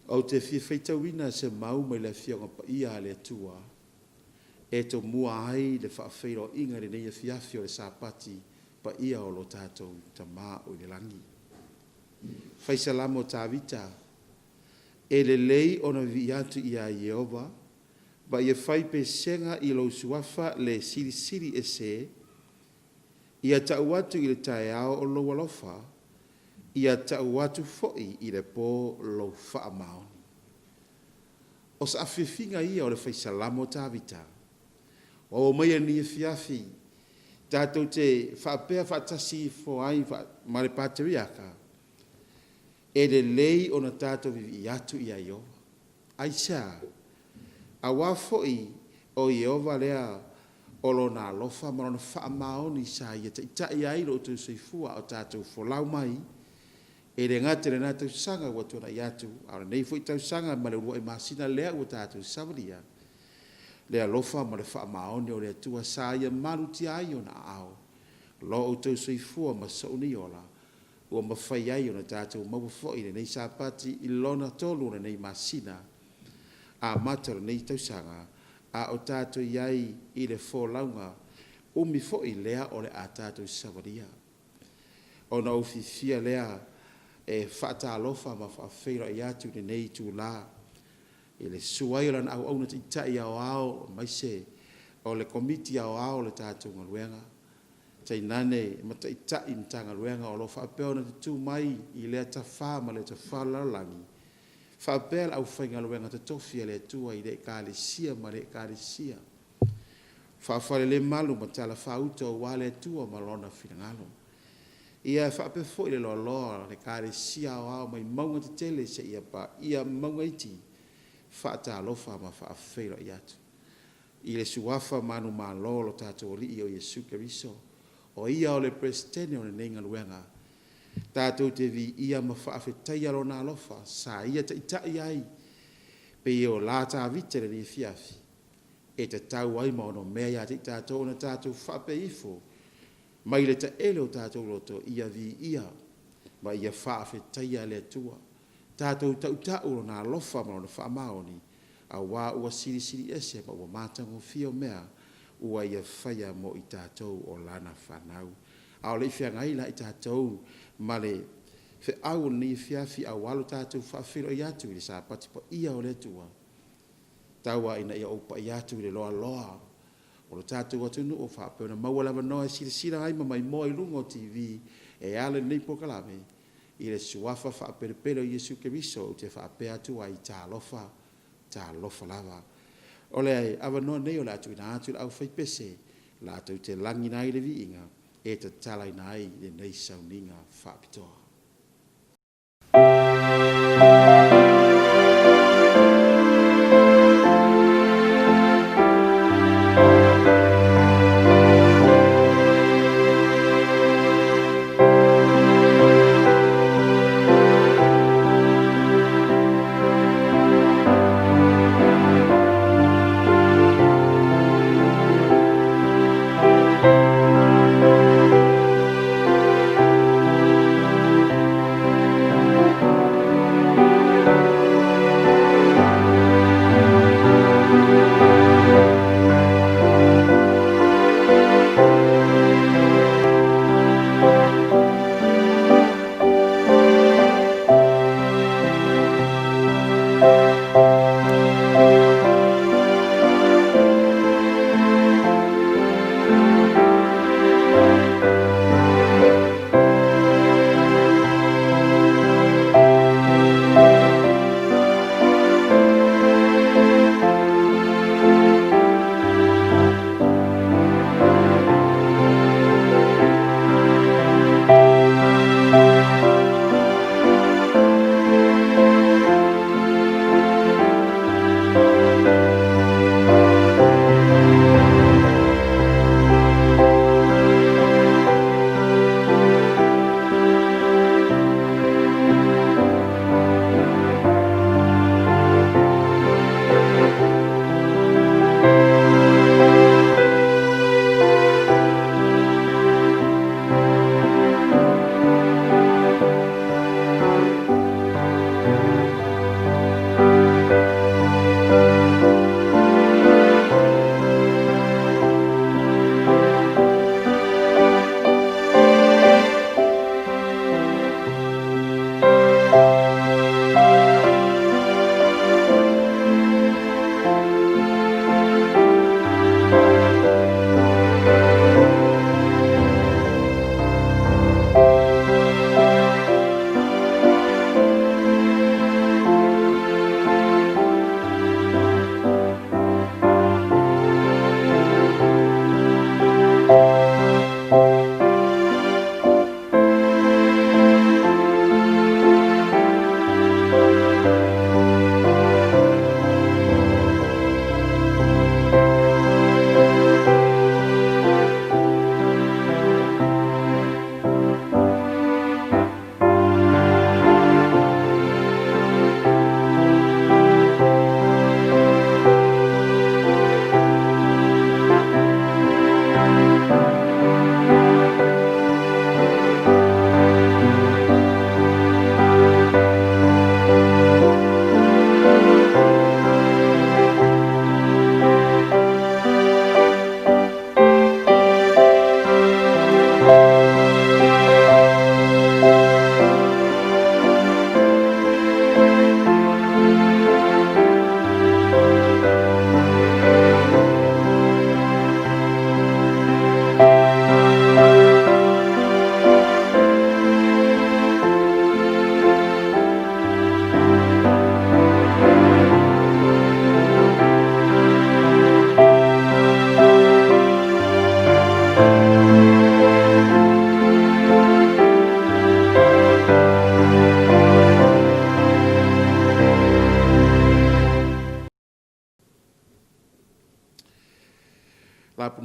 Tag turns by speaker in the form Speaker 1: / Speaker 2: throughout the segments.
Speaker 1: Ou te fia faitauina se mau mai le Afioaga Paia a le Atua e tomua ai le faafeiloaiga i lenei afiafi o le Sapati paia o lo tatou Tama o i le lagi. Fai Salamo o Tavita, e lelei ona vivii atu ia Ieova ma ia fai pesega i lou suafa le Silisili Ese, ia tau atu i le taeao o lou alofa, ia tau atu foi i le po lou faamaoni. O saafiafiga ia o le Fai Salamo o Tavita. Ua oo mai lenei afiafi tatou te faapea faatasi ifo ai ma le Patriaka, e lelei ona tatou vivii atu ia Ieova. Aisea? Aua foi o Ieova lea o Lona alofa ma Lona faamaoni sa ia taitai ai lo outou soifua a o tatou folau mai, e le gata i lena tausaga ua tuanai atu, a o lenei foi tausaga ma le uluai masina lea ua tatou savalia, le alofa ma le faamaoni o le Atua sa ia malutia ai ona aao lo outou soifua ma sou nei ola ua mafai ai ona tatou maua foi lenei Sapati i lona tolu o lenei masina amata o lenei tausaga, a o tatou i ai i le folauga umi foi lea o le a tatou savalia. Ona ou fiafia lea e faatalofa ma faafeiloai atu i lenei itula i le susu ai o Lana Auauna Taitai Aoao aemaise o le Komiti Aoao o le tatou galuega, tainane ma Taitai Matagaluega o lo o faapea ona tutu mai i lea tafa ma lea tafa o le lalolagi, faapea le aufaigaluega totofi a le Atua i lea Ekalesia ma lea Ekalesia, faafalelemalu ma talafaauto aua le Atua ma Lona finagalo. Ia e faapea foi le loaloa o le Ekalesia Aoao mai mauga tetele seia paia mauga iti. Faatalofa ma faafeiloai atu i le suafa manumalo o lo tatou Alii o Iesu Keriso, o Ia o le Peresetene o lenei galuega. Tatou te viia ma faafetaia Lona alofa sa Ia taitai ai pei o la Tavita i lenei afiafi, e tatau ai ma onomea ia te i tatou ona tatou faapea ifo mai le taele o tatou loto, ia viia ma ia faafetaia le Atua. Tatou tautau Lona alofa ma Lona faamaoni aua ua silisili ese ma ua matagofie mea ua Ia faia mo i tatou o Lana fanau. A o le i feagai la tatou ma le feau o lenei afiafi aua lo tatou faafeiloai atu i le Sapati paia o le Atua, tau lava ina ou pai atu i le loaloa o le tatou atunuu o faapea ona maua le avanoa e silasila ai ma maimoa i luga o TV e ala i lenei polokalame i le suafa faapelepele o Iesu Keriso. Ou te faapea atu ai, talofa, talofa lava. O le avanoa lenei o le a tuuina atu i le aufaipese latou te lagiina ai le viiga e tatalaina ai lenei sauniga faapitoa.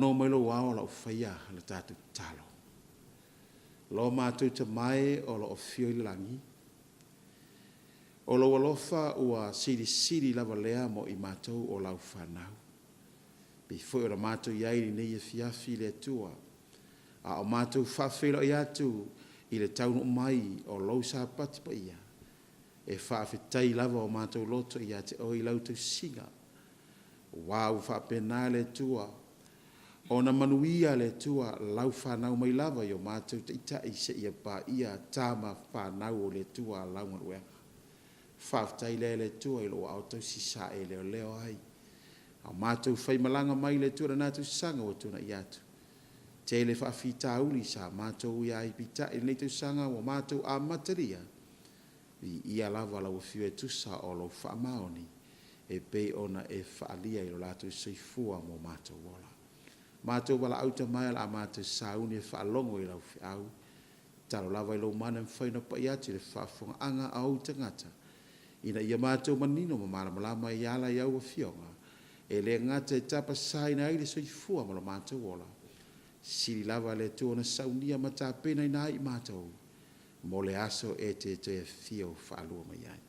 Speaker 1: Avanoa mai lou ao o lau faia le tatou tatalo. Lo matou Tama e o lo o afio i le lagi, o lou alofa ua silisili lava lea mo i matou o lau fanau. Pei foi ona matou i ai i lenei afiafi le Atua, a o matou faafeiloai atu i le taunuu mai o lou Sapati paia, e faafetai lava o matou loto ia te Oe i lau tausiga, aua ua faapena le Atua ona manuia le Atua lau fanau mai lava i o matou taitai seia paia tama fanau o le Atua lau galuega. Faafetai lea le Atua i lou aao tausi sa e leoleo ai a o matou faimalaga mai le Atua i lena tausaga ua tuanai atu. Tele faafitauli sa matou uia ai peitai lenei tausaga ua matou amatalia, viia lava lau Afio e tusa o lou faamaoni e pei ona e faaalia i lo latou soifua ma o matou ola. Matou valaau Tama e o le a matou sauni e faalogo i lau feau, tatalo lava i lou mana e mafai ona pai atu i le faafofogaaga a ou tagata ina ia matou manino ma malamalama i ala i au afioga e le gata e tapasaina ai le soifua ma lo matou ola, sili lava le Atua ona saunia ma tapenaina ai i matou mo le aso e te toe afio faalua mai ai.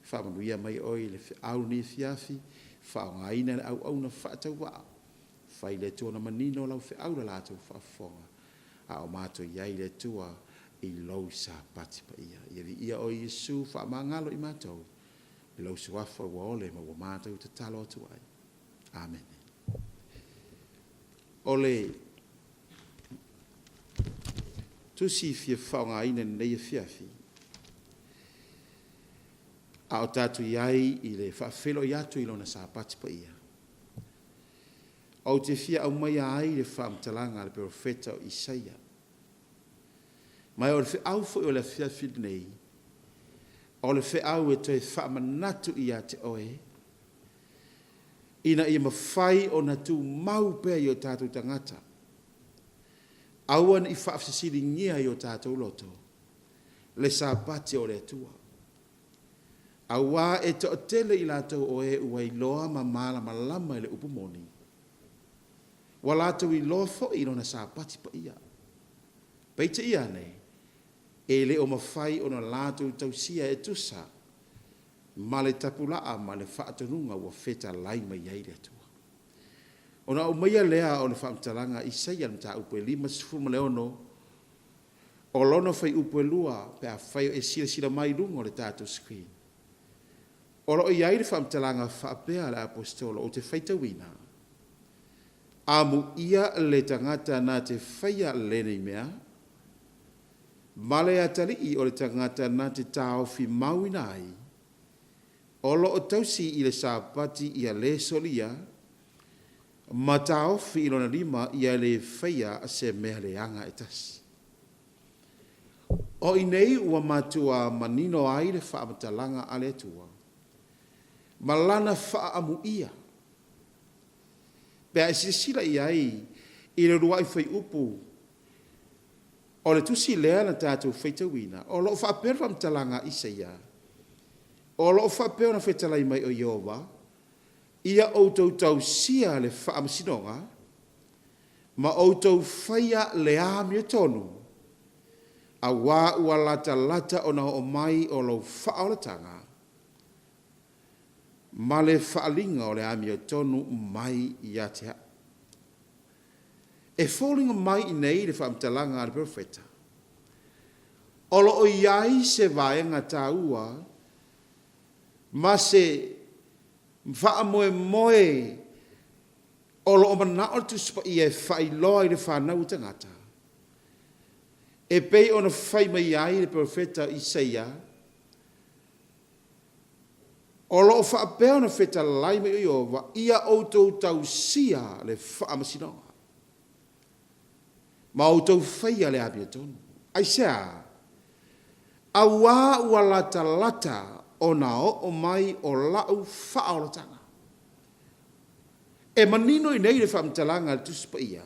Speaker 1: Faamanuia mai Oe i le feau i lenei afiafi, faaaogaina le auauna faatauvaa, fai le Atua ona manino lau feau i le latou faafofoga, a o matou i ai le Atua i lou Sapati paia. Ia viia Oe Iesu, faamagalo i matou i lou Suafa ua ole ma ua matou tatalo atu ai. Amene. O le tusi fia faaaogaina i lenei afiafi, a o tatou i ai i le faafeiloai atu i Lona Sapati paia, ou te fia aumaia ai le faamatalaga a le perofeta o Isaia. Ma o le feau foi o le afiafi lenei, o le feau e toe faamanatu ia te oe, ina ia mafai ona tumau pea i o tatou tagata, aua ne i faafesiligia i o tatou loto le Sapati o le Atua. Aua e toatele i latou o e ua iloa ma malamalama i le upu moni, ua latou iloa foi i lona Sapati paia. Peitai ane, e le o mafai ona latou tausia e tusa ma le tapulaa ma le faatonuga ua fetalai mai ai le Atua. Ona aumaia lea o le faamatalaga a Isaia i le mataupu e 56, o lona fuaiupu e 2, pe afai o e silasila mai i luga o le tatou screen. O lo o i ai le faamatalaga faapea a le Aposetolo ou te faitauina, Amuia le tagata na te faia lenei mea, ma le atalii o le tagata na te taofi mauina ai, o lo o tausi i le Sapati ia le solia, ma taofi i lona lima ia le faia se mea leaga e tasi. O i inei ua matua manino ai le faamatalaga a le Atua ma lana faaamuia. Pe a e silasila i ai i le uluai fuaiupu o le tusi lea na tatou faitauina, o lo o faapea le faamatalaga a Isaia, o lo o faapea ona fetalai mai o Ieova, Ia outou tausia le faamasinoga, ma outou faia le amiotonu, auā ua latalata ona oo mai o lou faaolataga ma le faaaliga o le amiotonu mai ia te au. E foliga mai i inei le faamatalaga a le perofeta, o lo o i ai se vaega taua ma se faamoemoe o lo o manao le Tusi Paia e faailoa i le fanau a tagata, e pei ona fai mai ai le perofeta Isaia, o lo o faapea ona fetalai mai o Ieova, ia outou tausia le faamasinoga, ma outou faia le amiotonu. Aisea? Auā ua latalata ona oo mai o lau faaolataga. E manino i inei le faamatalaga a le Tusi Paia,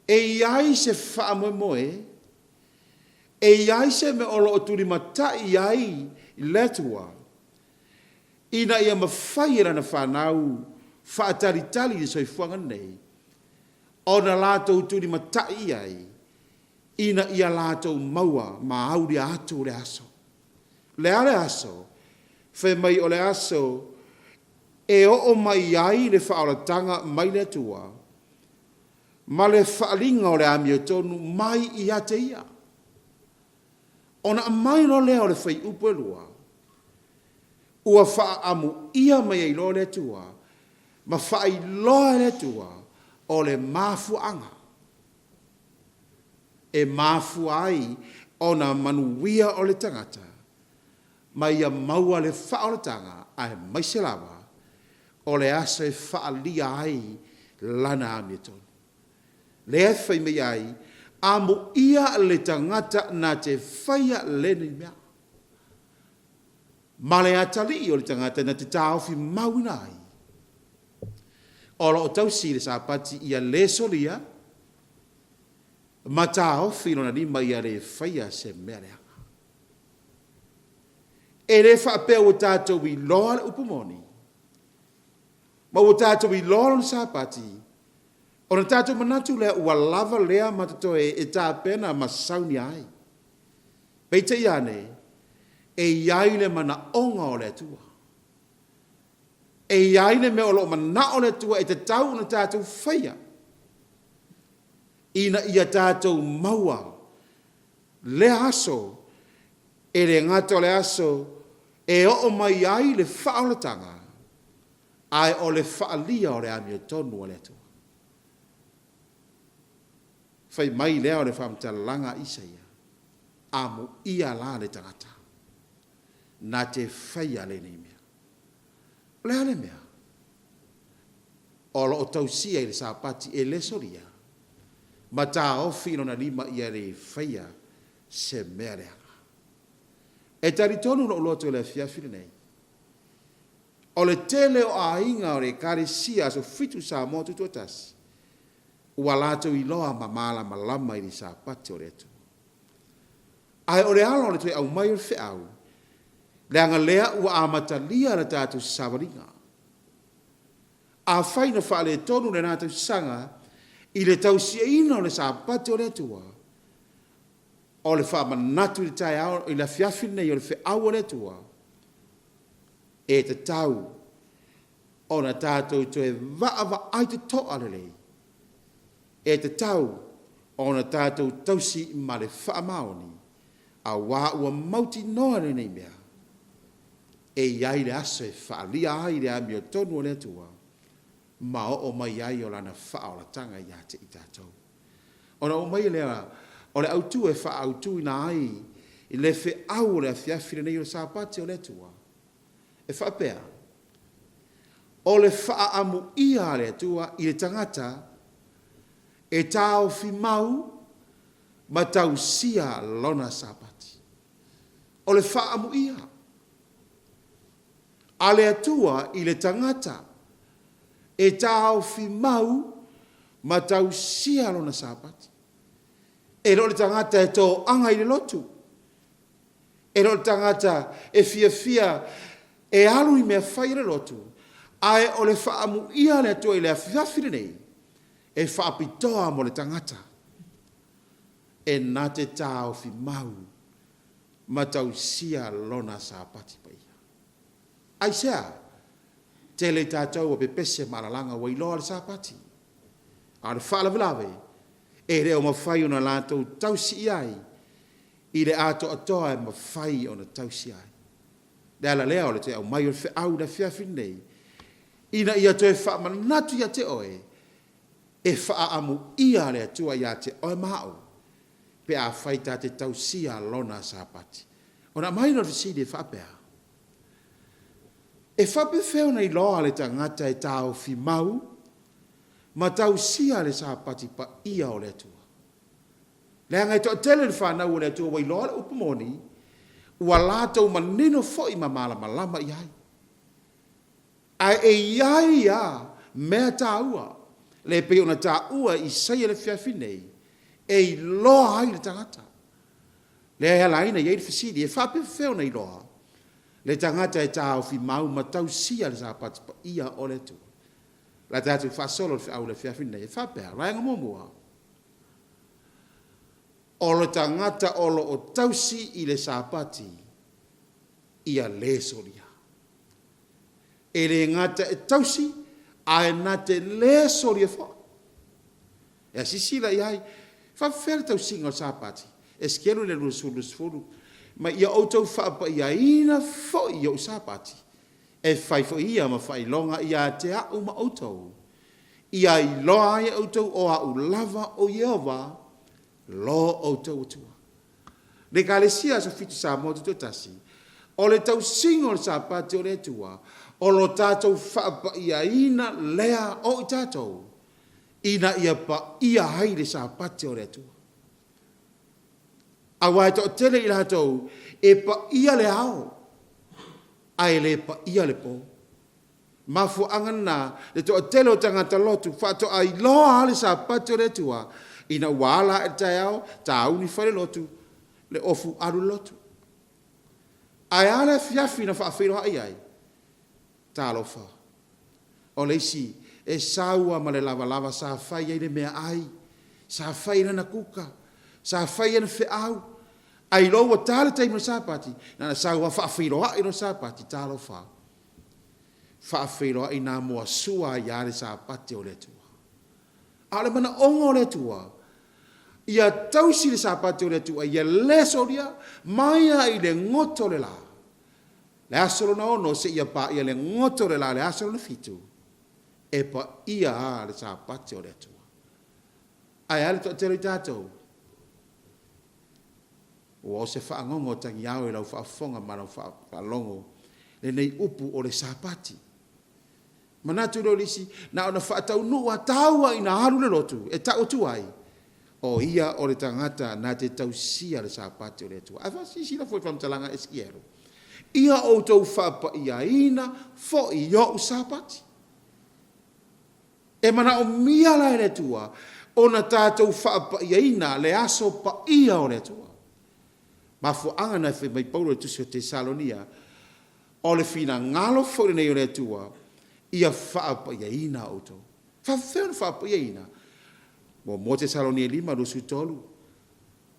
Speaker 1: e i ai se faamoemoe, e i ai se mea o lo o tulimatai i ai le Atua, ina ia mafai e lana fanau faatalitali i le soifuaga lenei, ona latou tulimatai i ai, ina ia latou maua ma aulia atu le aso. O le a le aso? Fai mai o le aso e oo mai ai le faaolataga mai le Atua ma le faaaliga o le amiotonu mai ia te Ia. Ona aumai loa lea o le fuaiupu e 2, ua faaamuia mai ai loa le Atua ma faailoa e le Atua o le mafuaaga e mafua ai ona manuia o le tagata ma ia maua le faaolataga aemaise lava o le aso e faaalia ai lana amiotonu. Lea e fai mai ai, Amuia le tagata na te faia lenei mea, ma le atalii o le tagata na te taofi mauina ai. O lo o tausi le Sapati ia le solia ma taofi lona lima ia le faia se mea leaga. E le faapea ua tatou iloa le upu moni ma ua tatou iloa lona Sapati, ona tatou manatu lea ua lava lea ma totoe e tapena ma saunia ai. Peitai ane, e i ai le manaoga o le Atua. E i ai le mea o lo o manao le Atua e tatau ona tatou faia, ina ia tatou maua lea aso, e le gata o le aso e oo mai ai le faaolataga, ae o le faaalia o le amiotonu a le Atua. Fai mai lea o le faamatalaga a Isaia, Amuia la le tagata na te faia lenei mea. O le a le mea? O lo o tausia i le Sapati e le solia ma taofi i lona lima ia le faia se mea leaga. E talitonu lou loto i le afiafi lenei, o le tele o aiga o le Ekalesia Aso Fitu Samoa Tutoatasi, ua latou iloa ma malamalama i le Sapati o le Atua. Ae o le ala o le toe aumai o le feau, leaga lea ua amatalia le tatou savaliga. Afai na faaletonu lena tausaga i le tausiaina o le Sapati o le Atua, o le faamanatu i le taeao, i le afiafi lenei o le feau a le Atua, e tatau ona tatou toe vaavaai totoa lelei, e tatau ona tatou tausi ma le faamaoni, aua ua mautinoa lenei mea, e i ai le aso e faaalia ai le amiotonu a le Atua ma oo mai ai o Lana faaolataga ia te i tatou. Ona oo mai lea o le autu e faaautuina ai le feau o le afiafi lenei o le Sapati o le Atua, e faapea, O le faaamuia a le Atua i le tagata e taofi mau ma tausia lona Sapati. O le faaamuia a le Atua i le tagata e taofi mau ma tausia lona Sapati. E le o le tagata e toaga i le lotu. E le o le tagata e fiafia e alu i mea fai a le lotu, ae o le faaamuia a le Atua i le afiafi lenei, e faapitoa mo le tagata e na te taofi mau ma tausia lona Sapati paia. Aisea? Tele i tatou ua pepese ma alalaga ua iloa le Sapati, a o le faalavelave, e le o mafai ona latou tausi i ai i le atoatoa e mafai ona tausi ai. O le ala lea o le toe aumai o le feau i le afiafi lenei, ina ia toe faamanatu ia te oe, e faaamuia le Atua ia te oe ma au, pe afai ta te tausia Lona Sapati. Ona aumai lea o le fesili e faapea, E faapefea ona iloa le tagata e taofi mau ma tausia le Sapati paia o le Atua? Leaga e toatele le fanau a le Atua ua iloa le upu moni, ua latou manino foi ma malamalama i ai. Ae e i ai lava mea taua, lea e pei ona taua e Isaia i le afiafi nei, e iloa ai le tagata. Lea e ala ai ona i ai le fesili, e faapefea ona iloa le tagata e taofi mau ma tausia le Sapati paia o le Atua? O le a tatou faasolo le feau i le afiafi lenei e faapea, Vaega muamua, o le tagata o lo o tausi i le Sapati, ia le solia. E le gata e tausi, ae na te le solia foi. Ia silasila i ai, e faapefea le tausiga o le Sapati? Esekielu le 20 20, ma ia outou faapaiaina foi i ou Sapati, e fai foi ia ma faailoga ia te au ma outou, ia iloa ai e outou o au lava o Ieova lo outou Atua. Le Ekalesia Aso Fitu Samoa Tutoatasi, o le tausiga o le Sapati o le Atua, o lo tatou faapaiaina lea o i tatou, ina ia paia ai le Sapati o le Atua. Aua e toatele i latou e paia le ao ae le paia le po. Mafuaaga lena le toatele o tagata lotu faatoa iloa lava le Sapati o le Atua ina ua ala ae i le taeao, tauli fai le lotu, le ofu alu i le lotu. Ae a le afiafi na faafeiloai ai? Talofa! O le isi e sau lava ma le lavalava sa fai ai le meaai, sa fai ai lana kuka, sa fai ai ana feau, ae loa ua ta le taimi o le Sapati, na ona sau lava faafeiloai loa le Sapati, talofa! Faafeiloai namoasua ai lava le Sapati o le Atua. A o le manaoga o le Atua, ia tausi le Sapati o le Atua ia le solia mai lava i le goto o le la, le aso lona ono seia paia le goto o le la i le aso lona fitu, e paia lava le Sapati o le Atua. Ae a le toatele o i tatou? Ua o se fagogo tagiao i lau faafofoga ma lau faalogo lenei upu o le Sapati. Manatu lea o le isi, na ona faataunuu lava, tau lava ina alu le lotu e tau atu ai, o ia o le tagata na te tausia le Sapati o le Atua. Ae silasila foi i le faamatalaga a Esikielo, Ia outou faapaiaina foi i ou Sapati. E manaomia la e le Atua ona tatou faapaiaina le aso paia o le Atua. Mafuaaga na fai mai Paulo i le tusi o Tesalonia, o le finagalo foi lenei o le Atua, ia faapaiaina outou. E faapefea ona faapaiaina? 1 Tesalonia 5:23,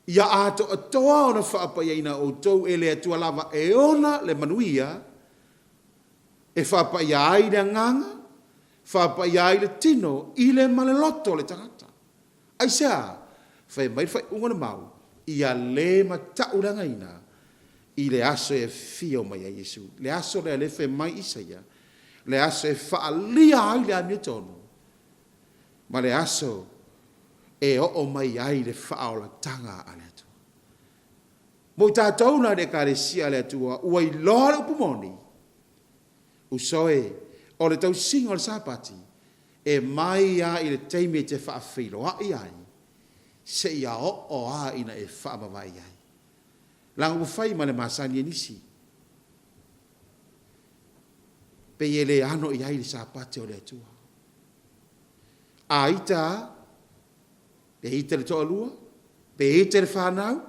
Speaker 1: Ia atoatoa ona faapaiaina outou e le Atua lava e ona le manuia, e faapaia ai le agaga, faapaia ai le tino i le ma le loto o le tagata. Aisea? Fai mai le faaiuga o le mau, ia le matauleagaina i le aso e afio mai ai Iesu. Le aso lea o lea e fai mai Isaia, le aso e faaalia ai le amiotonu, ma le aso e oo mai ai le faaolataga a le Atua. Mo i tatou la le Ekalesia a le Atua ua iloa le upu moni, uso e, o le tausiga o le Sapati, e mai lava i le taimi e te faafeiloai ai, seia oo lava ina e faamavae i ai. Leaga ua fai ma le masani e nisi, pei e le ano i ai le Sapati o le Atua. A ita lava, pe ita le toalua, pe ita le fanau,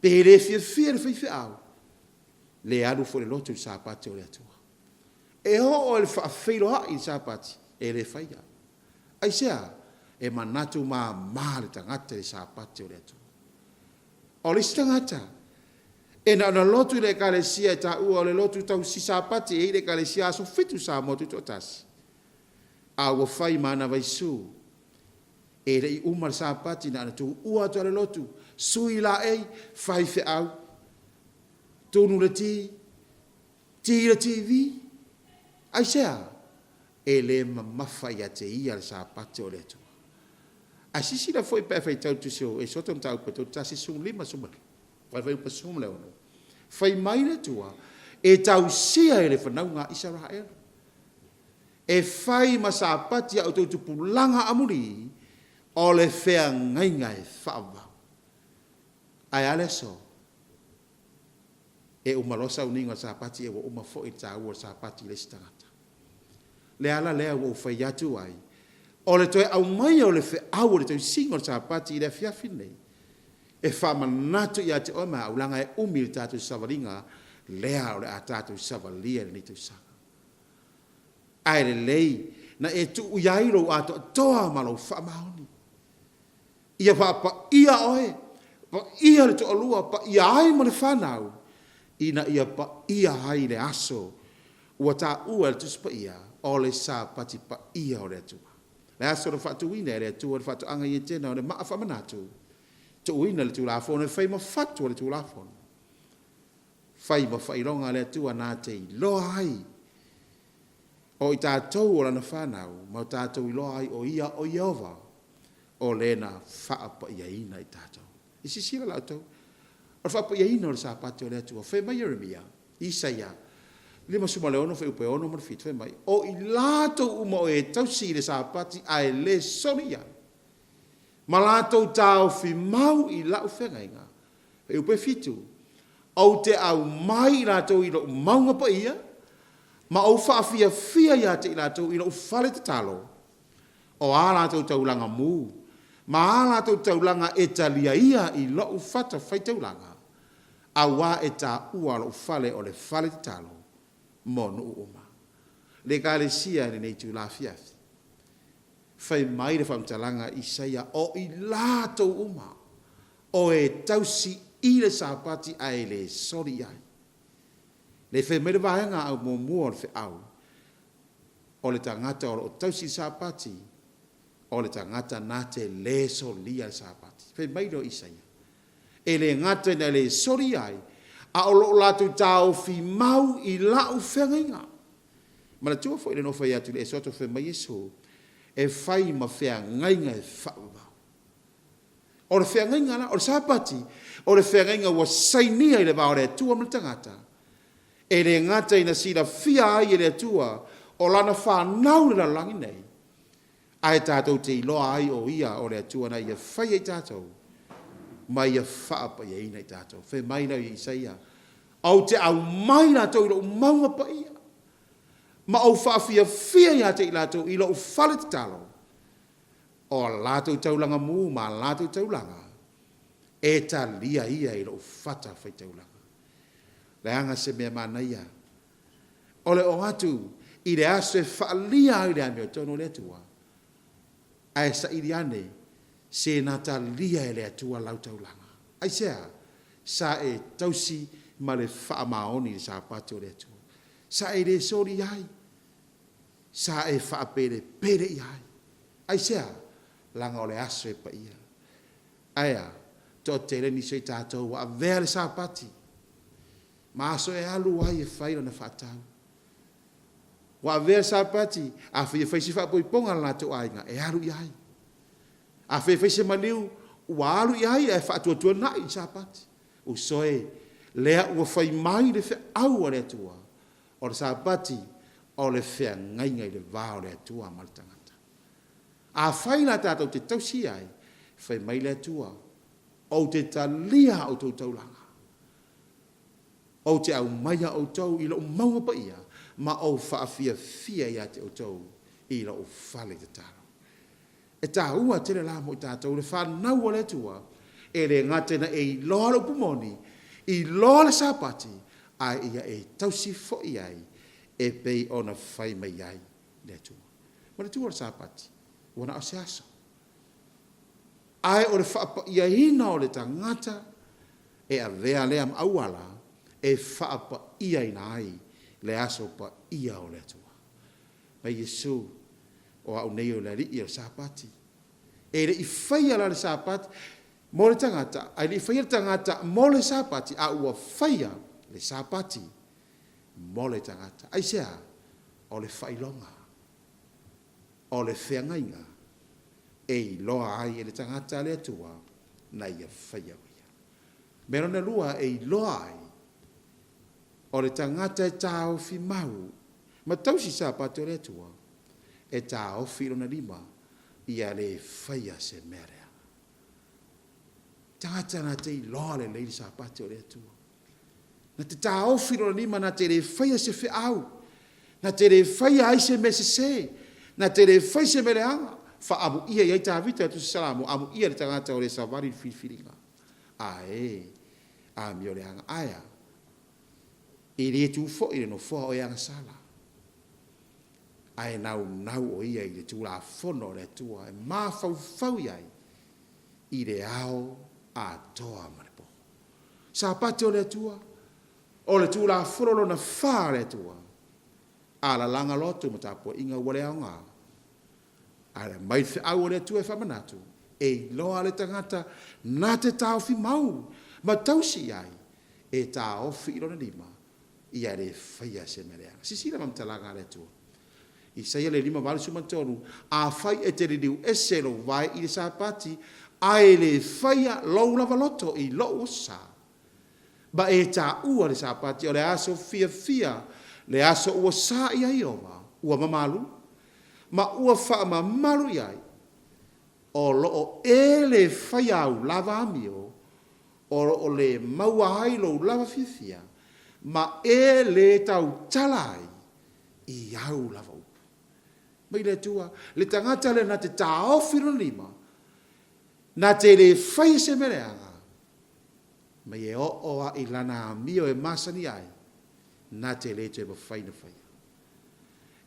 Speaker 1: pe le fiafia le faifeau, le alu foi i le lotu i le Sapati o le Atua. E oo i le faafeiloai i le Sapati, e le faia. Aisea? E manatu mama le tagata i le Sapati o le Atua. O le isi tagata, e na ona lotu i le ekalesia e taua o le lotu tausi Sapati e i ai le ekalesia Aso Fitu Samoa Tutoatasi, a ua fai ma ana vaisu, e le i uma le Sapati na ona tuua atu lava o le lotu, sui laei, fai feau, tunu le ti, ki le TV. Aisea? E le mamafa ia te ia le Sapati o le Atua. Ae silasila foi pe a faitau i le tusi o Esoto mataupu e 31, 15, fuaiupu 16, fai mai le Atua, e tausia e le fanauga a Isaraelu, e fai ma Sapati a outou tupulaga amuli, o le feagaiga e faavavau. Ae a le aso? E uma loa sauniga o le Sapati ua uma foi le taua o le Sapati i le isi tagata. O le ala lea ua ou fai atu ai, o le toe aumaia o le feau o le tausiga o le Sapati i le afiafi lenei, e faamanatu ia te oe ma au, leaga e umi le tatou savaliga lea o le a tatou savalia i lenei tausaga. Ae lelei. Na e tuu i ai lou atoatoa ma lou faamaoni. Ia faapaia oe, paia le toalua, paia ai ma le fanau, ina ia paia ai le aso ua taua e le Tusi Paia, o le Sapati paia o le Atua. Le aso na faatuina e le Atua le faatoaga i Etena o le maa faamanatu, tuuina le Tulafono e fai ma fatu o le Tulafono, fai ma faailoga a le Atua na te iloa ai o i tatou o Lana fanau ma o tatou iloa ai o Ia o Ieova, o Le na faapaiaina i tatou. I silasila la outou, o le faapaiaina o le Sapati o le Atua, fai mai Ieremia, Isaia 56 fuaiupu e 6 ma le 7, fai mai, O i latou uma o e tausi i le Sapati ae le soli i ai, ma latou taofi mau i lau feagaiga, fuaiupu e 7, Ou te aumai i latou i lou mauga paia, ma ou faafiafia ia te i latou i lou fale tatalo, o a latou taulaga mu, ma a latou taulaga e talia ia i lou fatafaitaulaga, auā e taua lou fale o le fale tatalo mo nuu uma. Le Ekalesia i lenei itula afiafi, fai mai le faamatalaga a Isaia, o i latou uma o e tausi i le Sapati ae le soli i ai. Le fai mai le vaega au muamua o le feau, o le tagata o lo o tausi le Sapati, o le tagata na te le solia le Sapati. Fai mai lea o Isaia, e le gata ina le solia ai, a o lo o latou taofi mau i lau feagaiga. Manatua foi le nofo atu i le Esoto fai mai Iesu, e fai ma feagaiga e faavavau. O le feagaiga la, o le Sapati, o le feagaiga ua sainia i le va o le Atua ma le tagata, e le gata ina silafia ai e le Atua o Lana fanau i le lalolagi nei, ae tatou te iloa ai o Ia o le Atua na Ia faia i tatou ma Ia faapaiaina i tatou. Fai mai lea o Isaia, Ou te aumai latou i lou mauga paia, ma ou faafiafia ia te i latou i lou fale tatalo, o a latou taulaga mu ma a latou taulaga e talia ia i lou fatafaitaulaga. Leaga se mea manaia o le oo atu i le aso e faaalia ai le amiotonu a le Atua, ae saili ane se na talia e le Atua lau taulaga. Aisea? Sa e tausi ma le faamaoni i le Sapati o le Atua. Sa e le soli i ai. Sa e faapelepele i ai. Aisea? Leaga o le aso e paia. Ae a? Toatele nisi o i tatou ua avea le Sapati ma aso e alu ai e fai lana faatau. Ua avea le Sapati, afai e fai se faaipoipoga a le latou aiga, e alu i ai. Afai e fai se maliu, ua alu i ai ae faatuatuanai le Sapati. Uso e, lea ua fai mai le feau a le Atua, o le Sapati o le feagaiga i le va o le Atua ma le tagata. Afai la tatou te tausi ai, fai mai le Atua, Ou te talia a outou taulaga, ou te aumaia outou i lou mauga paia, ma ou faafiafia ia te outou i lou fale tatalo. E taua tele la mo i tatou le fanau a le Atua, e le gata ina e iloa le upu moni, iloa le Sapati, ae ia e tausi foi ai e pei ona fai mai ai le Atua. Manatua le Sapati, ua na o se aso. Ae o le faapaiaina o le tagata e avea lea ma auala e faapaiaina ai le aso paia o le Atua. Mai Iesu, o au nei o le Alii o le Sapati. E le i faia la le Sapati mo le tagata, ae le i faia le tagata mo le Sapati, a ua faia le Sapati mo le tagata. Aisea? O le faailoga, o le feagaiga e iloa ai e le tagata le Atua na ia faia o ia. Mea lona lua e iloa ai, o le tagata e taofi mau ma tausi Sapati o le Atua, e taofi i lona lima ia le faia se mea leaga. Tagata na te iloa lelei le Sapati o le Atua. Na te taofi lona lima na te le faia se feau, na te le faia ai se mea sese, na te le fai se mea leaga. Faaamuia i ai Tavita i le Tusi Salamo, Amuia le tagata o le savali i le filifiliga. Ae, amio leaga. Ae a? E le tu foi i le nofoa o e agasala. Ae naunau o ia i le Tulafono a le Atua e mafaufau i ai i le ao atoa ma le po. Sapati o le Atua, o le Tulafono lona fa a le Atua, a lalaga loto ma tapuaiga ua le aoga. Ae aumai le feau a le Atua e faamanatu, e iloa le tagata na te taofi mau ma tausi i ai, e taofi i lona lima, ia le faia se mea leaga. Silasila faamatalaga a le Atua. Isaia le 53, Afai e te liliu ese lou vae i le Sapati, ae le faia lou lava loto i lou Aso Sa, ma e taua le Sapati o le aso fiafia, le aso ua sa i ai Ieova, ua mamalu, ma ua faamamalu i ai, o lo o e le faia au lava amio, o lo o le maua ai lou lava fiafia, ma e le tautala ai i au lava upu. Mai le Atua, le tagata lea na te taofi lona lima, na te le faia se mea leaga, mai e oo lava i lana amio e masani ai, na te le toe mafai ona faia.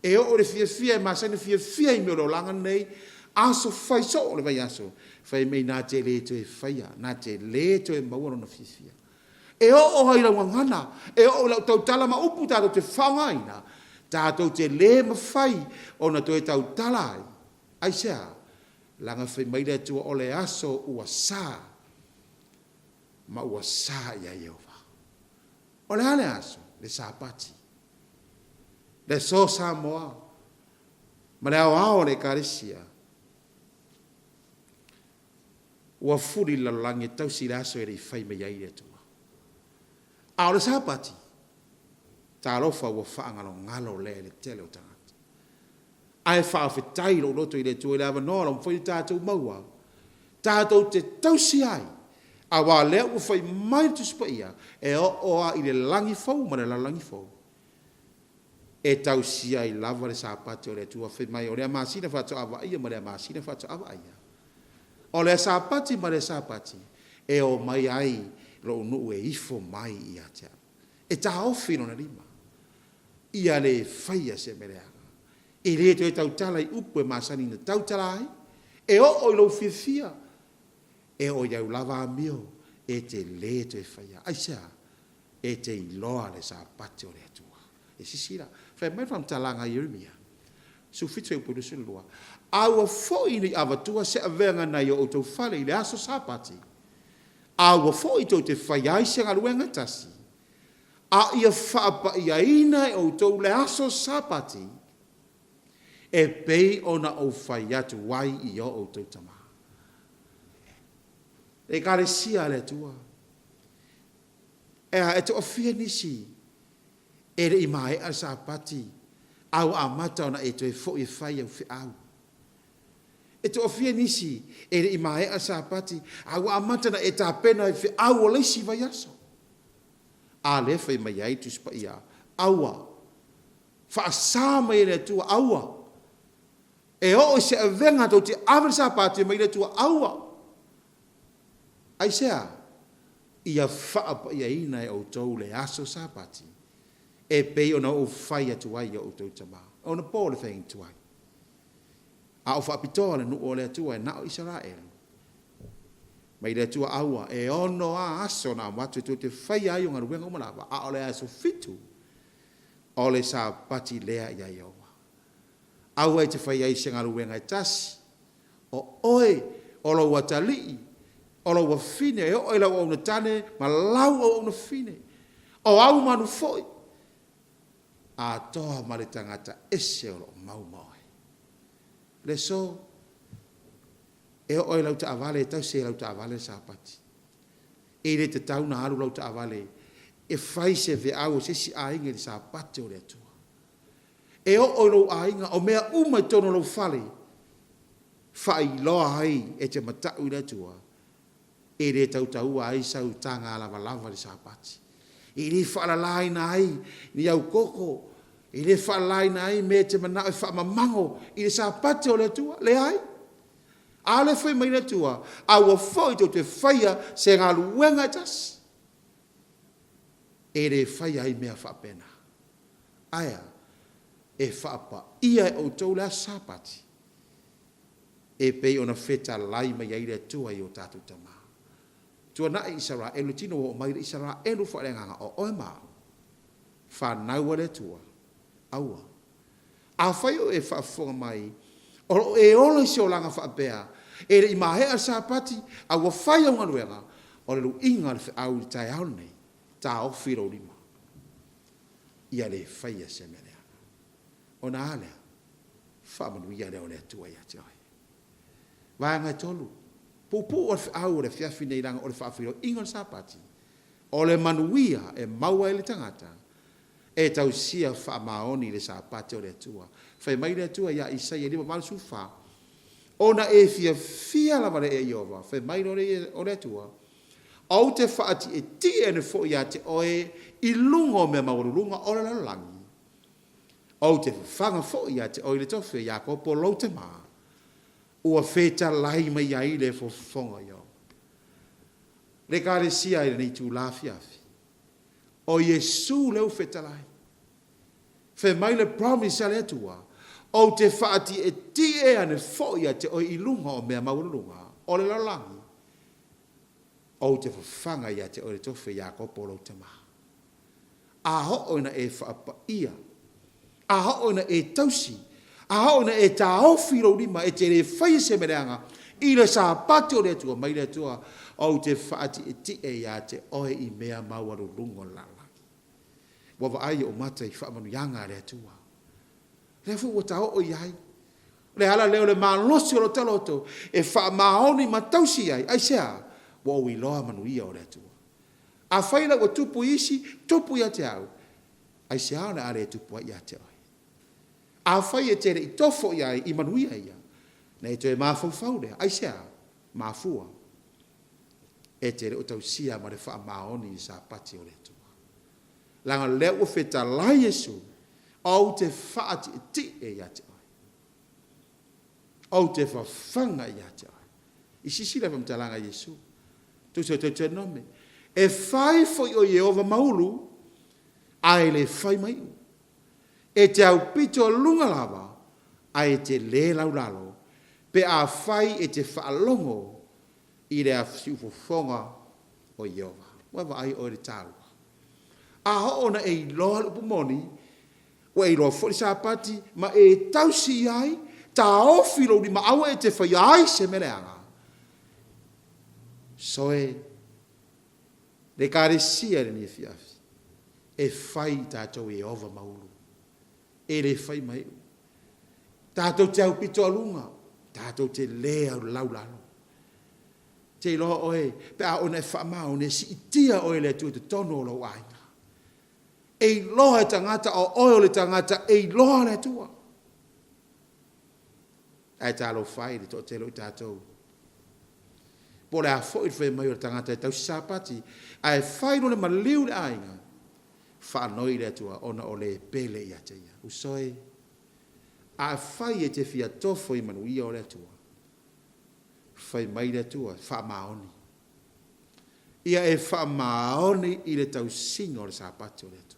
Speaker 1: E oo i le fiafia e masani ona fiafia i mea o le olaga lenei, aso fai soo o le vaiaso, fai mai na te le toe faia, na te le toe maua lona fiafia. E oo lava i lau gagana, e oo i lau tautala ma upu tatou te faaaogaina, tatou te le mafai ona toe tautala ai. Aisea? Leaga fai mai le Atua o le aso ua sa ma ua sa i ai Ieova. O le a le aso? Le Sapati. Le aso Samoa ma le aoao o le Ekalesia ua fuli le lalolagi e tausi i le aso e le i fai mai ai le Atua. A o le Sapati, talofa ua faagalogalo lea i le tele o tagata. Ae faafetai lou loto i le Atua i le avanoa ua mafai ona tatou maua, tatou te tausi ai, aua o lea ua fai mai le Tusi Paia, e oo lava i le lagi fou ma le lalolagi fou, e tausia ai lava le Sapati o le Atua, fai mai, o lea masina faatoa vaaia ma lea masina faatoa vaaia. O lea Sapati ma lea Sapati e omai ai lou nuu e ifo mai ia te au, e taofi lona lima, ia le faia se mea leaga. E le toe tautala i upu e masani ona tautala ai, e oo i lou fiafia, e oo i au lava amio, e te le toe faia. Aisea? E te iloa le Sapati o le Atua. E silasila, fai mai le faamatalaga a Ieremia 17 fuaiupu 22, Aua foi ne i avatua se avega nai o outou fale i le aso Sapati, aua foi tou te faia ai se galuega e tasi, a ia faapaiaina e outou le aso Sapati, e pei ona ou fai atu ai i o outou tama. Le Ekalesia a le Atua, e a, e toafia nisi e le i maea le Sapati a ua amata ona e toe foi e fai au feau? E toafia nisi e le i maea le Sapati a ua amata ona e tapena i feau o le isi vaiaso? A lea e fai mai ai le Tusi Paia, aua, faasa mai e le Atua, aua. E oo i se avega tou te ave le Sapati mai le Atua, aua. Aisea? Ia faapaiaina e outou le aso Sapati, e pei ona ou fai atu ai i o outou tama. Ona po le faiga tuai, a o faapitoa le nuu o le Atua e na o Isaraelu. Mai le Atua aua, e ono a aso na avatu e tou te faia ai o galuega uma lava, a o le aso fitu, o le Sapati lea ia Ieova. Aua e te fai ai se galuega e tasi, o oe, o lou atalii, o lou afafine, e oo i lau auauna tane ma lau auauna fafine, o au manu foi, atoa ma le tagata ese o lo o mau ma oe. Le aso, e oo i lau taavale, e tausi e lau taavale le Sapati. E le tatau ona alu lau taavale e fai se veau a se isi aiga i le Sapati o le Atua. E oo i lou aiga, o mea uma i totonu o lou fale, faailoa ai e te matau i le Atua, e le tautaua ai sau taga lavalava i le Sapati. E le faalalaina ai ni au koko, e le faalalaina ai mea e te manao e faamamago i le Sapati o le Atua. Leai. A lea e fai mai le Atua, aua foi tou te faia se galuega e tasi. E le faia ai mea faapena. Ae a? E faapaia e outou le aso Sapati, e pei ona fetalai mai ai le Atua i o tatou tama. Tuanai Isaraelu, le tino ua oo mai le Isaraelu faaleagaga o oe ma au, fanau a le Atua, aua. Afai o e faafofoga mai, o lo o e ola i se olaga faapea, e le i maea le Sapati, a ua fai au galuega, o le luiga o le feau i le taeao lenei, taofi lou lima, ia le faia se mea leaga. Ona a lea? Faamanuia lea o le Atua ia te oe. Vaega e 3, puupuu lava le feau o le afiafi nei leaga o le faafeiloaiga o le Sapati, o le manuia e maua ai le tagata e tausia faamaoni le Sapati o le Atua. Fai mai le Atua ia Isaia 5:84, Ona e fiafia lava lea ia Ieova, fai mai loa o le Atua, Ou te faatietie ane foi ia te oe i luga o mea maualuluga o le lalolagi, Ou te fafaga foi ia te oe i le tofi o Iakopo lou tama, ua fetalai mai ai le fofoga o Ieova. Le Ekalesia i lenei itula afiafi, o Iesu lea ua fetalai. Fai mai le promise a le Atua, Ou te faatietie ane foi ia te oe i luga o mea maualuluga o le lalolagi, ou te fafaga ia te oe le tofi o Iakopo lou tama. A oo ina e faapaia, a oo ina e tausi, a oo ina e taofi lou lima e te le faia se mea leaga i le Sapati o le Atua, mai le Atua, Ou te faatietie ia te oe i mea maualuluga o le lalolagi. Ua vaai ou mata i faamanuiaga a le Atua. O lea foi ua ta oo i ai. O le ala lea o le malosi o lota loto e faamaoni ma tausi ai. Aisea? Ua ou iloa manuia o le Atua. Afai la ua tupu i isi, tupu ia te au, aisea o le a le tupu ai ia te oe? Afai e te le i tofo i ai i manuia ia, ona e toe mafaufau lea, aisea? Mafua, e te le o tausia ma le faamaoni i Sapati o le Atua. Leaga o lea ua fetalai Iesu, Ou te faatietie ia te oe. Ou te fafaga ia te oe. I silasila i le faamatalaga a Iesu, tusa o Teutonome, E fai foi o Ieova ma ulu, ae le fai ma iu. E te aupito luga lava, ae e te le laulalo, pe afai e te faalogo i le siufofoga o Ieova. Ua vaai oe i le taua. A oo ina e iloa le upu moni, ua e iloa foi le Sapati, ma e tausi i ai, taofi lou lima aua e te faia ai se mea leaga. Soe le Ekalesia i lenei afiafi, e fai i tatou e Ieova ma ulu, e le fai ma iu. Tatou te aupitoaluga, tatou te le laulalo. Te iloa oe, pe a oo ina e faamaoni, e siitia oe e le Atua i totonu o lou aiga. E iloa e tagata o oe o le tagata e iloa le Atua. Ae talofa e i le toatele o i tatou, po o le a foi le fai mai o le tagata e tausi Sapati, ae fai loa le maliu i le aiga, faanoi i le Atua ona o le pele ia te ia. Uso e, afai e te fia tofo i manuia o le Atua, fai mai le Atua, faamaoni. Ia e faamaoni i le tausiga o le Sapati o le Atua.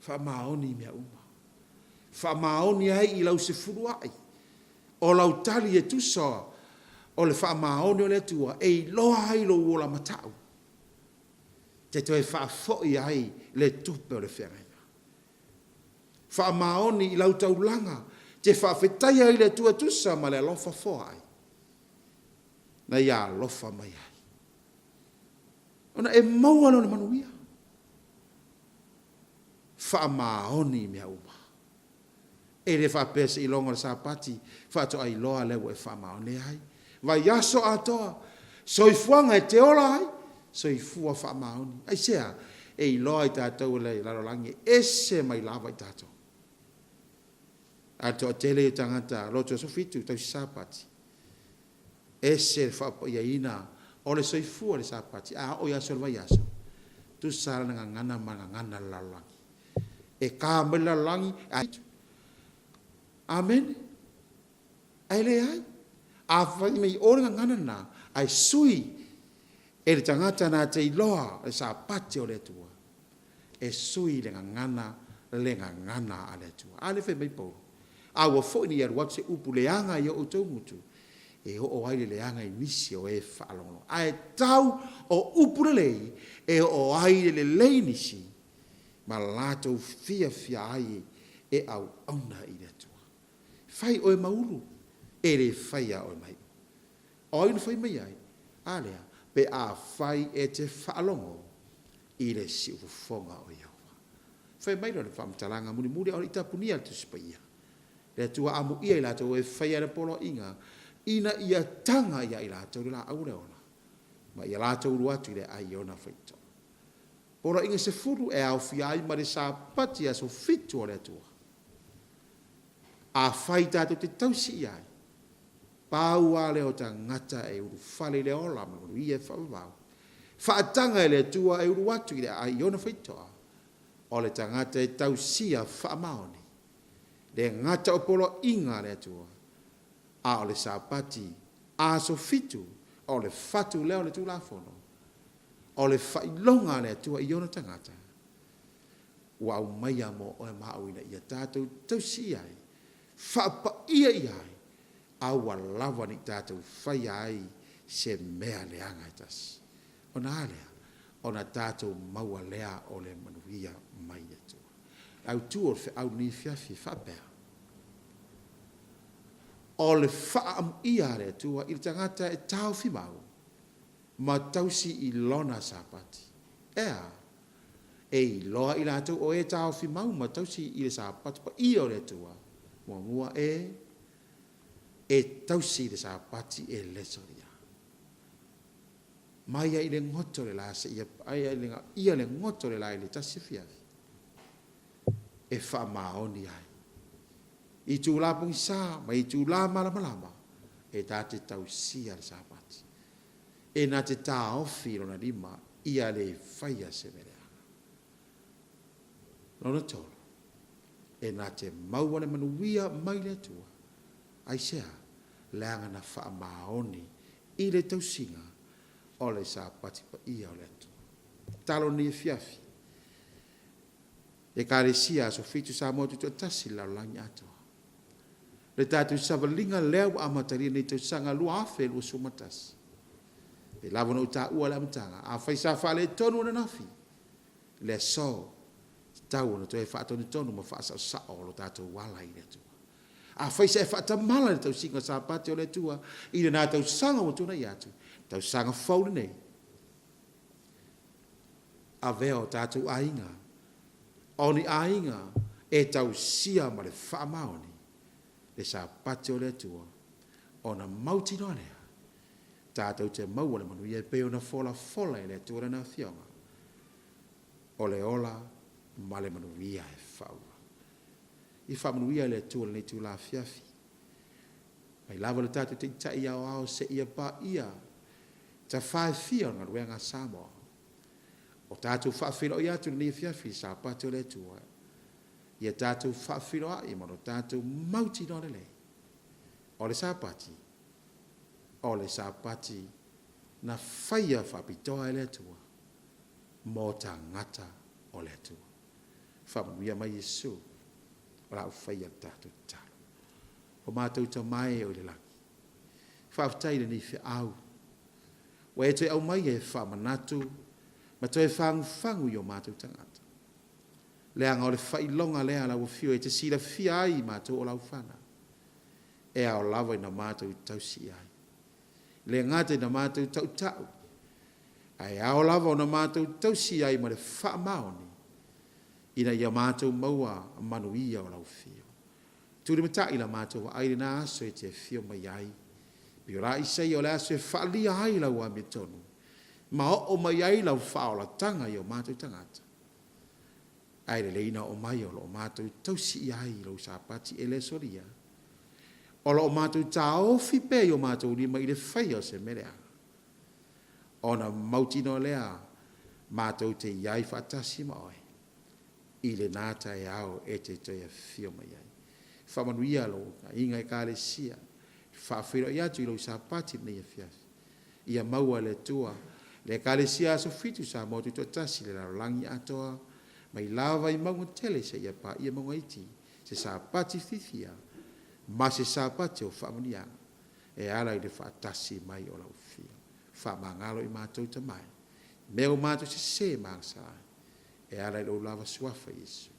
Speaker 1: Faamaoni i mea uma. Faamaoni ai i lau sefuluai. O lau tali e tusa o le faamaoni o le Atua e iloa ai lou ola matau, te toe faafoi ai le tupe o le feagaiga. Faamaoni i lau taulaga, te faafetaia ai le Atua e tusa ma le alofa foai na Ia alofa mai ai. Ona e maua lea o le manuia. Faamaoni i mea uma. E le faapea seiloga o le Sapati faatoa iloa lea ua e faamaoni ai. Vaiaso atoa, soifuaga e te ola ai, soifua faamaoni. Aisea? E iloa i tatou e le lalolagi e ese mai lava i tatou. A o le toatele ia o tagata loto aso fitu, tausi Sapati, ese le faapaiaina o le soifua i le Sapati, a oo i aso o le vaiaso, tusa lava lana gagana ma le gagana a le lalolagi. E ka mai le lalolagi, ae. Amene. Ae leai. A fai mai o le gagana lena, ae sui e le tagata na te iloa le Sapati o le Atua, e sui le gagana. Le gagana a le Atua. A lea fai mai Paulo, Aua foi ne i alu atu se upu leaga i o outou gutu, e oo ai le leaga i nisi o e faalogologo. Ae tau o upu lelei e oo ai le lelei i nisi, ma latou fiafia ai e auauna i le Atua. Fai oe ma ulu, e le faia oe ma iʻu. O ai na fai mai ai? A lea, pe afai e te faalogo i le siufofoga o Ieova. Fai mai lea o le faamatalaga mulimuli a o le i tapunia le Tusi Paia, Le Atua amuia i latou e faia le poloaiga, ina ia taga ia i latou le laau o le ola, ma ia latou ulu atu i le aai i ona faitotoa. Poloaiga sefulu e aofia ai ma le Sapati aso fitu o le Atua. Afai tatou te tausi i ai, pau lava lea o tagata e ulufale i le ola ma le manuia e faavavau, faataga e le Atua e ulu atu i le aai i ona faitotoa, o le tagata e tausia faamaoni le gata o poloaiga a le Atua, a o le Sapati aso fitu, o le fatu lea o le Tulafono, o le faailoga a le Atua i ona tagata, ua aumaia mo oe ma au ina ia tatou tausi i ai, faapaia i ai, aua lava ne i tatou faia ai se mea leaga e tasi. Ona a lea? Ona tatou maua lea o le manuia mai le Atua. Le autu o le feau i lenei afiafi e faapea, O le faaamuia a le Atua i le tagata e taofi mau ma tausi i lona Sapati. E a? E iloa i latou o e taofi mau ma tausi i le Sapati paia o le Atua, muamua e e tausi i le Sapati e le solia. Mai ai i le goto o le la seia paia ia le goto o le la i le tasi afiafi e faamaoni ai. Itula pogisa ma itula malamalama e ta te tausia le Sapati. E na te taofi i lona lima ia le faia se mea leaga. Lona tolu, e na te maua le manuia mai le Atua. Aisea? Leaga na faamaoni i le tausiga o le Sapati paia o le Atua. Tatalo lenei afiafi, Ekalesia Aso Fitu Samoa Tutoatasi i le lalolagi atoa. Le tatou savaliga lea ua amatalia i lenei tausaga 2021. Pei lava ona ou taua i le amataga, afai sa faaletonu ananafi, le aso, tatau ona toe faatonutonu ma faasaosao lo tatou ala i le Atua. Afai sa e faatamala i le tausiga o Sapati o le Atua i lena tausaga ua tuanai atu, tausaga fou lenei, avea o tatou aiga, o ni aiga e tausia ma le faamaoni le Sapati o le Atua, ona mautinoa lea tatou te maua le manuia e pei ona folafola e le Atua Lana Afioga, o le ola ma le manuia e faaauau. I faamanuia e le Atua lenei itula afiafi. Mai lava le tatou Taitai Aoao seia paia tafa e fia o le galuega a Samoa. O tatou faafeiloai atu i lenei afiafi i le Sapati o le Atua, ia tatou faafeiloai ma lo tatou mautinoa lelei, o le Sapati, o le Sapati na faia faapitoa e le Atua mo tagata o le Atua. Faamanuia mai Iesu o la u faia le tatou tatalo. O matou Tama e o i le lagi, faafetai i lenei feau ua e toe aumaia e faamanatu ma toe fagufagu i o matou tagata. Leaga o le faailoga lea a lau Afio e te silafia ai i matou o lau fanau, e ao lava ina matou tausi i ai. Le gata ina matou tautau, ae ao lava ona matou tausi ai ma le faamaoni, ina ia matou maua manuia o lau Afio. Tulimatai la matou vaai i lena aso e te afio mai ai. Pei o la Isaia o le aso e faaalia ai lau amiotonu, ma oo mai ai lau faaolataga i o matou tagata. Ae lelei na oo mai o lo o matou tausi ai i lou Sapati e le solia. O lo o matou taofi pea i o matou lima i le faia o se mea leaga. Ona mautinoa lea matou te i ai faatasi ma oe i lena taeao e te toe afio mai ai. Faamanuia lou aiga Ekalesia, faafeiloai atu i lou Sapati i lenei afiafi. Ia maua e le Atua le Ekalesia Aso Fitu Samoa Tutoatasi i le lalolagi atoa. Mai lava i mauga tele seia paia mauga iti, se Sapati fiafia ma se Sapati o faamanuiaga e ala i le faatasi mai o lau Afio. Faamagalo i matou Tama e, mea ua matou sese ma agasala ai, e ala i lou lava Suafa Iesu.